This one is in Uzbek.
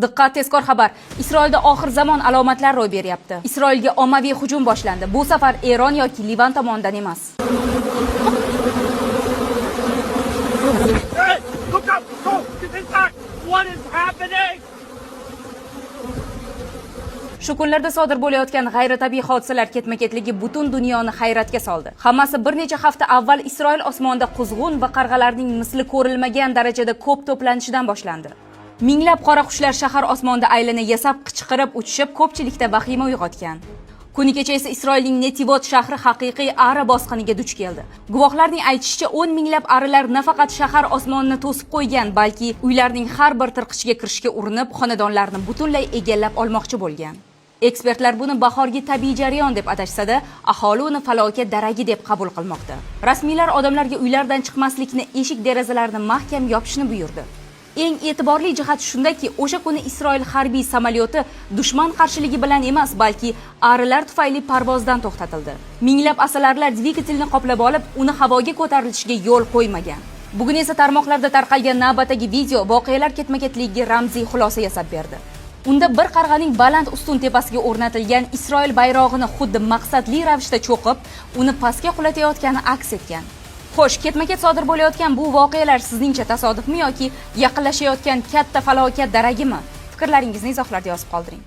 Diqqat, tezkor xabar! Isroilda oxir zamon alomatlari ro'y beryapti. Isroilga ommaviy hujum boshlandi. Bu safar Eron yoki Livan tomonidan emas. Hey, look up! Go! Get inside! What is happening? Shu kunlarda sodir bo'layotgan g'ayritabiiy hodisalar ketma-ketligi butun dunyoni hayratga soldi. Hammasi bir necha hafta avval Isroil osmonida quzg'un va qarg'alarning misli ko'rilmagan darajada ko'p to'planishidan boshlandi. Minglab qora qushlar shahar osmonida aylana yasab, qichqirib uchishib, ko'pchilikda vahima uyg'otgan. Kuni kecha esa Isroilning Netivot shahri haqiqiy ari bosqiniga duch keldi. Guvohlarning aytishicha, 10 minglab arilar nafaqat shahar osmonini to'sib qo'ygan, balki uylarning har bir tirqichiga kirishga urinib, xonadonlarni butunlay egallab olmoqchi bo'lgan. Ekspertlar buni bahorgi tabiiy jarayon deb atashsa-da, aholi uni falokat daragi deb qabul qilmoqda. Rasmiylar odamlarga uylardan chiqmaslikni, eshik derazalarni mahkam yopishni buyurdi. Eng e'tiborli jihat shundaki, o'sha kuni Isroil harbiy samolyoti dushman qarshiligi bilan emas, balki arilar tufayli parvozdan to'xtatildi. Minglab asalarilar dvigatelni qoplab olib, uni havoga ko'tarilishiga yo'l qo'ymagan. Bugun esa tarmoqlarda tarqalgan navbatdagi video voqealar ketma-ketligiga ramziy xulosa yasab berdi. Unda bir qarg'aning baland ustun tepasiga o'rnatilgan Isroil bayrog'ini xuddi maqsadli ravishda cho'qib, uni pastga qulatayotgani aks etgan. Xo'sh, ketma-ket sodir bo'layotgan bu voqealar sizningcha tasodifmi yoki yaqinlashayotgan katta falokat daragimi? Fikrlaringizni izohlarda yozib qoldiring.